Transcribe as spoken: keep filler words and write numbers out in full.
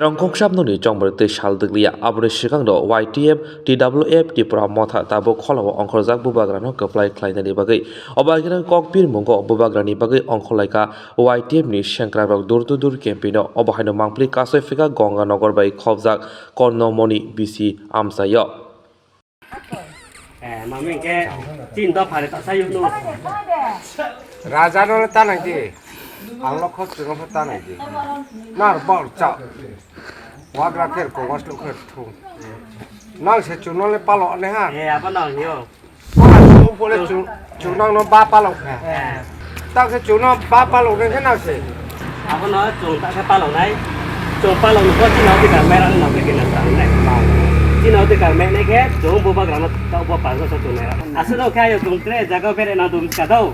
Rongkhok Sabnoni chongmor tei sal dwglia, aboni swkangno Y T M, T W F, Tipra Motha tabuk kholao ongkhorjak bubagrano kwplai khlainani bagwi. Obo haikhe kokbir mungo bubagrani bagwi ongkhorlaikha Y T M ni sengkrakrok door to door campaign-o. Obo haino mangpili kasoi phikha Ganga Nagar bai khobjak Kornomoni B C amchaio. Eh, mami ke chin do phare ta sayu no. Raja no ta nang di. Ang lo khos tu no ta nang di. Nar bor cha. Wagra kher ko was lo kher thu. Nang se chu no le palo ne ha. Eh, apa nang yo. Pala chu pole chu chu nang no ba palo kha. Eh. Ta khe chwngno ba palok nai khe nang se. Abono chwng ta khe palok nai. Chwng palok no chini hoti kar mera no khe kena sa nai. Chini hoti kar me nai khe chwng bubagrano ta bo palgo sa chwng nai. Aswk no khe ayo chwng tre jaga bere na dum ka do.